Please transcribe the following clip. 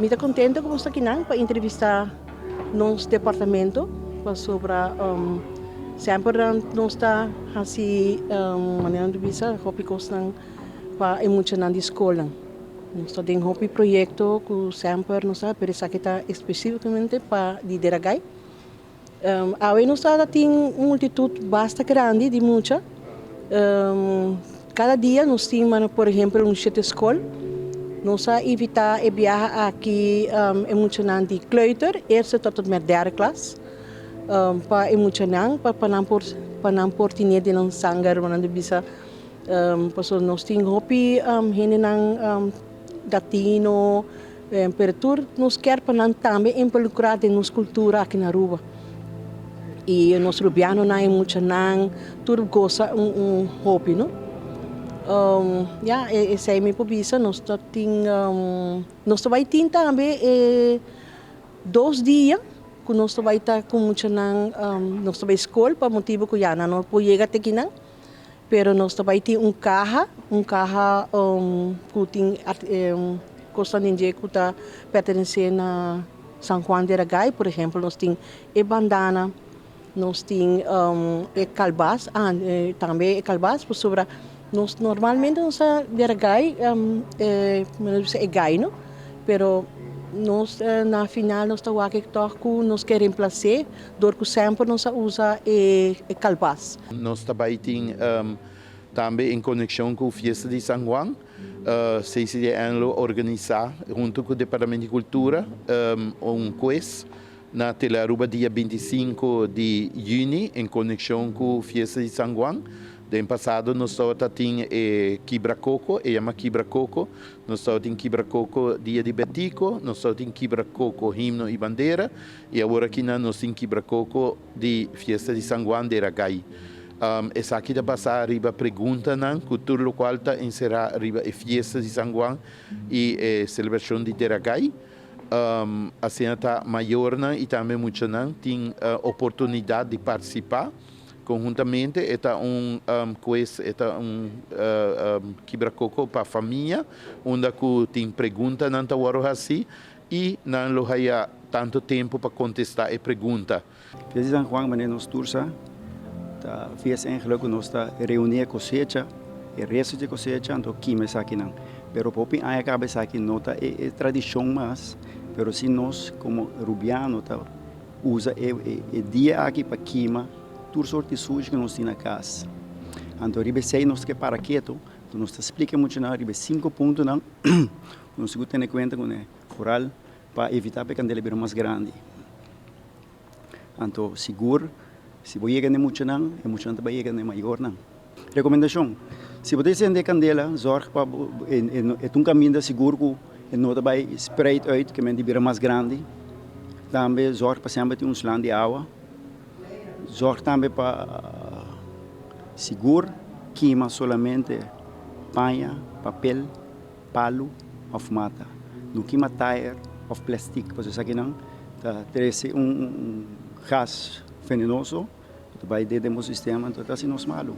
Mi ta contento cu boso ta akinan pa entrevista nos departamento pasobra semper nos ta haci, manera nan ta bisa, hopi cosnan pa e muchanan di scolnan. Nos ta den hopi proyecto cu semper nos ta, pero esaki ta especificamente pa di Deragai. Awe nos ta tin un multitud basta grandi di mucha. Cada dia nos tin mano por ehempel un shete scol. Nos a invita e biaha aki e muchanan di kleuter, eerste tot en met derde klas, pa e muchanan pa nan por pa nan por tine den nan sanger nan ta bisa pasobra nos tin hopi hendenan latino. Pero tur nos kier pa nan tambe involucra den nos cultura aki na Aruba. Y nos Rubianonan y muchanan tur goza un hopi, no? Ya, esey mi por bisa. Nos ta tin, nos ta bay tin tambe e 2 dia cu nos ta bay ta cu muchanan, nos ta bay school pa motibo cu ya nan no por yega te akinan. Pero nos ta bay tin un caha, un caha cu tin cosnan den dje cu ta pertenece na San Juan de Ragay. Por ehempel, nos tin e bandana, nos tin e calbas, tambe e calbas, pasobra nos normalmente nos ta Deragay, e gai, no? Pero nos na final nos ta wak toch cu nos ke reemplace door cu semper nos a usa e calbas. Nos tambe tin tambe en conexion cu Fiesta di San Juan. CCDN lo organisa hunto cu Departamento di Cultura un quiz na Telearuba dia 25 di juni en conexion cu Fiesta di San Juan. Den pasado nos tin e Kibra Coco, e yama Kibra Coco. Nos tin Kibra Coco Dia di Betico, nos tin Kibra Coco Himno y Bandera, y awor aki nos tin Kibra Coco di Fiesta di San Juan de Ragay. Esaki ta basa riba preguntanan, cu tur locual ta encera riba e Fiesta di San Juan y e celebracion di Deragay. Asina ta mayornan y tambe muchanan tin oportunidad di participa conhuntamente. E ta un quiz, e ta un Kibra Coco pa famia, unda cu tin preguntanan ta wordo haci y nan lo haya tanto tempo pa contesta e pregunta. Fiesta di San Juan, manera nos tur sa, ta fiesta eigenlijk cu nos ta reuni e cosecha, e resto di cosecha, anto kima esakinan. Pero hopi aña caba esaki no ta e tradicion mas, pero si nos como Rubiano ta usa e dia aki pa kima tur sorto di sushi cu nos tin na cas. Anto riba esey nos ke para keto, nos ta splica muchanan riba e cinco puntonan cu nos tin cu tene cuenta cune, vooral pa evita pa e candela bira mas grandi. Anto sigur, si bo yega na e muchanan, e muchanan ta bai yega na e mayornan. Recomendacion, si bo ta encende e candela, zorg pa e ta un caminda sigur cu e no ta bai spreid uit, ke men di bira mas grandi. Tambe zorg pa semper tin un slan di awa. Zorg tambe pa sigur kima solamente paña, papel, palu of mata. No kima tire of plastic, pasobra esakinan ta trece un gas venenoso cu ta bay den bo sistema, enton ta haci nos malo.